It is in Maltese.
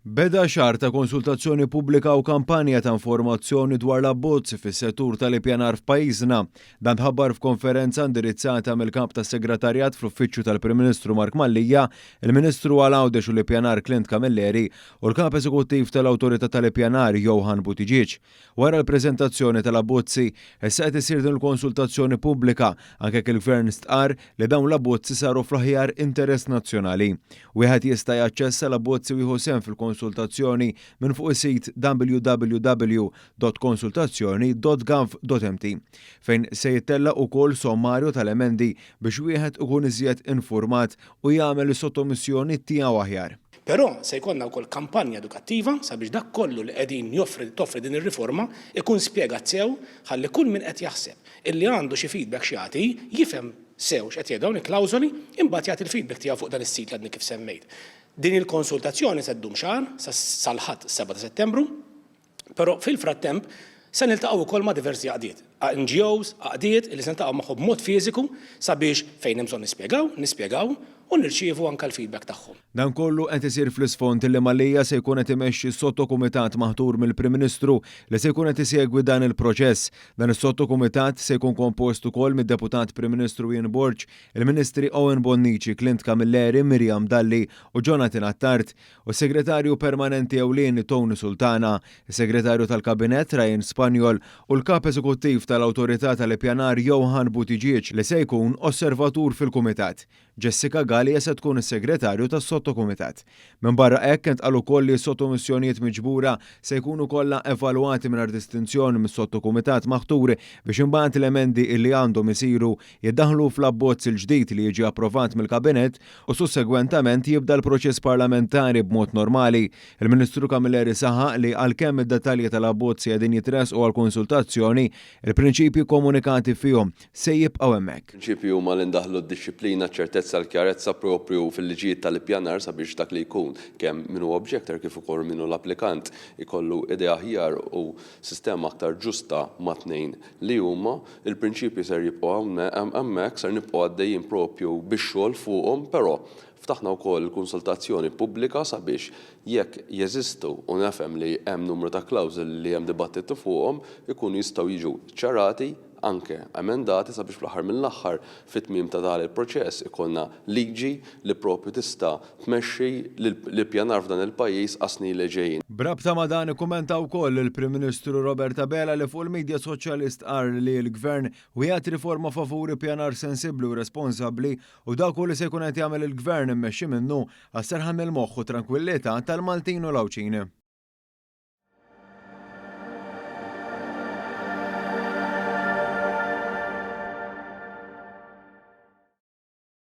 Beda xahar ta' konsultazzjoni pubblika u kampanja ta' informazzjoni dwar l-abbozz fis-settur tal-ippjanar f'pajjiżna. Dan tħabbar f'konferenza indirizzata mill-Kap tas-Segretarjat fl-Uffiċċju tal-Prim Ministru Mark Mallia, il-Ministru għal Għawdex u l-Ippjanar Clint Camilleri u l-Kap Eżekuttiv tal-Awtorità tal-Ippjanar Johan Buttigieg. Wara l-preżentazzjoni tal-abbozzi, issa qed issir din il-konsultazzjoni pubblika, anke jekk il-Gvern stqarr li dawn l-abbozzi saru fl-aħjar interess nazzjonali. Wieħed jista' jaċċessa l-abbozzi u jieħu sehem fil-konsultazzjoni minn fuq is-sit www.konsultazzjoni.gov.mt, fejn se jittella' ukoll sommarju tal-emendi biex wieħed ikun iżjed infurmat u jagħmel is-sottomissjoni tiegħu aħjar. Però se jkollna wkoll kampanja edukattiva sabiex dak kollu li qegħdin joffri toffri din ir-riforma ikun spjegat sew ħalli kull min qed jaħseb illi għandu xi feedback x'jagħti jifhem sew x'qed jgħidu dawn il-klawżoli imbagħad jagħti l-feedback tiegħu fuq dan is-sit li għadni kif semmejt. Din il-konsultazzjoni se ddum xahar sal-Ħadd 7 ta' Settembru. Però fil-frattemp se niltaqgħu wkoll ma' diversi għaqdiet, NGOs, għaqdiet li se niltaqgħu magħhom b'mod fiżiku sabiex fejn hemm bżonn nispjegaw, nispjegaw u nirċievu anke l-feedback tagħhom. Dan kollu qed isir fl-isfond li Mallia se jkun qed imexxi sottokumitat maħtur mill-Prim Ministru li se jkun qed isegwi dan il-proċess. Dan is-sottokumitat se jkun kompost ukoll mid-Deputat Prim Ministru Ian Borg, il-Ministri Owen Bonnici, Clint Camilleri, Miriam Dalli u Jonathan Attard. u s-Segretarju Permanenti Ewlieni Tony Sultana, is-Segretarju tal-Kabinett Ryan Spagnol u l-Kap Eżekuttiv tal-Awtorità tal-Ippjanar Johan Buttigieg li se jkun osservatur fil-Kumitat. Jessica Galea se tkun is-Segretarju tas-Sottokumitat. Minbarra hekk, intqal ukoll li s-sottomissjonijiet miġbura se jkunu kollha evalwati mingħajr distinzjoni mis-sottokumitat maħtur biex imbagħad l-emendi li għandhom isiru jiddaħħlu fl-abbozz il-ġdid li jiġi approvat mill-Kabinett u sussegwentament jibda l-proċess parlamentari b'mod normali. Il-Ministru Camilleri saħaq li għalkemm id-dettalji tal-abbozzi qegħdin jitressqu għall-konsultazzjoni, il-prinċipji kkomunikati fihom se jibqgħu hemmhekk. Il-prinċipji huma li ndaħħlu d-dixxiplina, ċ-ċertezza, l-kjarezza proprju fil-liġijiet tal-ippjanar sabiex dak li jkun, kemm min hu objector kif ukoll min hu l-applikant, ikollu idea aħjar u sistema aktar ġusta mat-tnejn li huma. Il-prinċipji ser jibqgħu hemmhekk, ser nibqgħu għaddejjin proprju bix-xogħol fuqhom, però ftaħna wkoll il-konsultazzjoni pubblika sabiex jekk jeżistu, u nefhem li hemm numru ta' klawżoli li hemm dibattitu fuqhom, ikunu jistgħu jiġu ċċarati, anke emendati sabiex fl-aħħar mill-aħħar fit-tmiem ta' dan il-proċess ikollna liġi li proprju tista' tmexxi l-ippjanar f'dan il-pajjiż għas-snin li ġejjin. B'rabta ma' dan ikkummenta wkoll il-Prim Ministru Robert Abela li fuq il-midja soċjali stqarr li l-Gvern wiegħed riforma favur ippjanar sensibbli u responsabbli u dak hu li se jkun qed jagħmel il-Gvern immexxi minnu għas-serħan il-moħħ u trankwillità tal-Maltin u l-Għawdxin.